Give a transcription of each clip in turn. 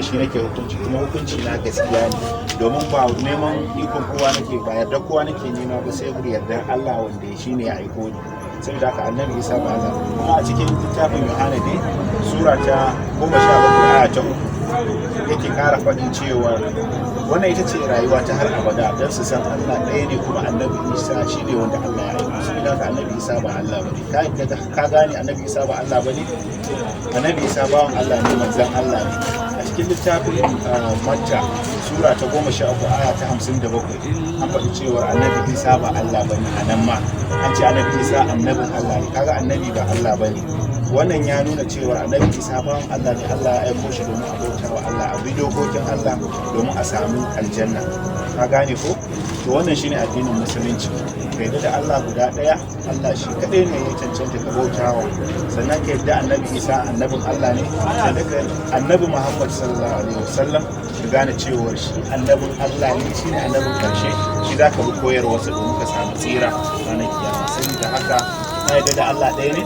shi nake hukunci, kuma hukunci na gaskiya ne, domin ba neman ikon kowa nake ba, yarda kowa nake nema ba, sai yardar Allah wanda shi ne ya aiko ni. Saboda haka Annabi Isa ba Allah. Kuma a cikin littafin Yohana ne, sura ta 17, aya ta 3, yake kara faɗin cewa wannan ita ce rayuwa ta har abada, don su san Allah ɗaya ne, kuma Annabi Isa shi ne wanda Allah ya aiko. Saboda haka Annabi Isa ba Allah ba ne. Ka yadda, ka gane Annabi Isa ba Allah ba ne? Annabi Isa bawan Allah ne, manzon Allah ne. A cikin littafin Matta, sura ta 13, aya ta 57, an faɗi cewar Annabi Isa ba Allah ba ne. A nan ma an ce Annabi Isa annabin Allah ne. Kaga annabi ba Allah ba ne. Wannan ya nuna cewa Annabi Isa bawan Allah ne. Allah ya aiko shi domin a bauta wa Allah, a bi dokokin Allah, domin a samu aljanna. Ka gane ko? To, wannan shine addinin Musulunci. Ka yarda da Allah guda ɗaya, Allah shi kaɗai ne ya cancanta ka bautawa. Sannan ka yarda Annabi Isa annabin Allah ne. Sannan ka Annabi Muhammad sallallahu alaihi wasallam, ka gane cewa shi annabin Allah ne, shine annabin karshe, shi zaka bi koyarwarsa domin ka samu tsira ranar kiyama. Saboda haka, ka yarda da Allah ɗaya ne?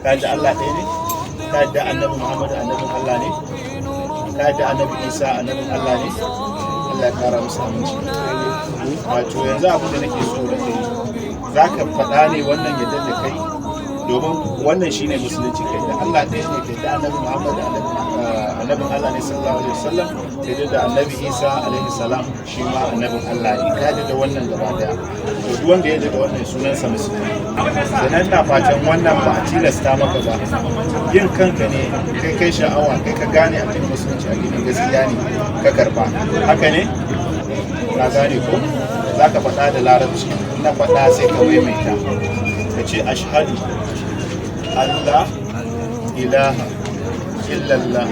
Ka yarda Allah ɗaya ne? Ka yarda Annabi Muhammad annabin Allah ne? Ka yarda Annabi Isa annabin Allah ne? Allah ya kara musu aminci. Wato yanzu abin da nake so da kai, za ka faɗa ne wannan yadda da kai, domin wannan shine Musulunci. Kai da Allah ɗaya ne, kai da Annabi Muhammad annabin Allah ne sallallahu alaihi wasallam, kai da Annabi Isa alaihi salam shi ma annabin Allah ne. Ka da wannan gaba daya. To, duk wanda ya da wannan, sunansa musulmi. Sannan na fatan wannan ba a tilasta maka ba, yin kanka ne kai kai sha'awa, kai ka gane addinin Musulunci addinin gaskiya ne, ka karba. Haka ne? Ka gane ko? Za ka faɗa da Larabci, na faɗa sai ka maimaita. Ka ce: "أشهد أن لا إله إلا الله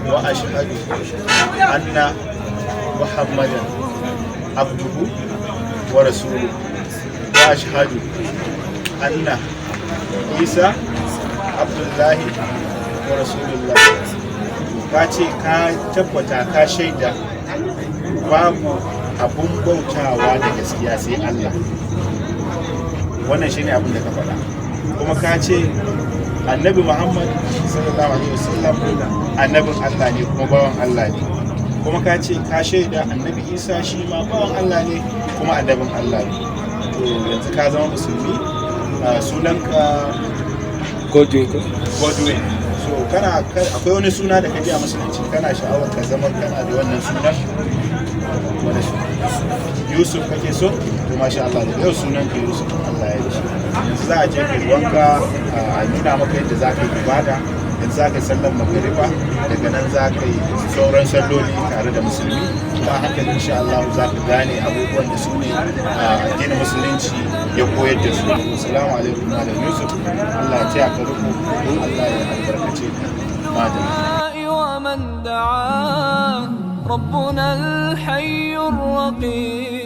وأشهد أن محمدا عبده ورسوله وأشهد أن عيسى عبد الله ورسول الله." Ka ce ka tabbata, ka shaida babu abun bautawa da gaskiya sai Allah. Wannan shine abin da ka faɗa. Kuma ka ce Annabi Muhammad sallallahu alaihi wasallam annabin Allah ne, kuma bawan Allah ne. Kuma ka ce ka shaida Annabi Isa shi ma bawan Allah ne, kuma annabin Allah ne. To, yanzu ka zama musulmi. Sunanka? Godwin. Godwin. So kana akwai wani suna da kaji a Musulunci kana sha'awar ka zama kana da wannan sunan? Wani suna? Yusuf kake so? To, masha Allah, da yau sunan ka Yusuf. Allah ya ji. Yanzu za a je kai wanka, a nuna maka yadda za ka yi ibada. Yanzu za ka yi sallar magariba, daga nan za ka yi sauran salloli tare da musulmi. Kuma a hankali, insha Allah, za ka gane abubuwan da su ne addinin Musulunci ya koyar da su. Assalamu alaikum, Malam Yusuf. Allah ya taya ka riko, Allah ya albarkace ka. Madalla. ومن دعاه ربنا الحي الرقيب.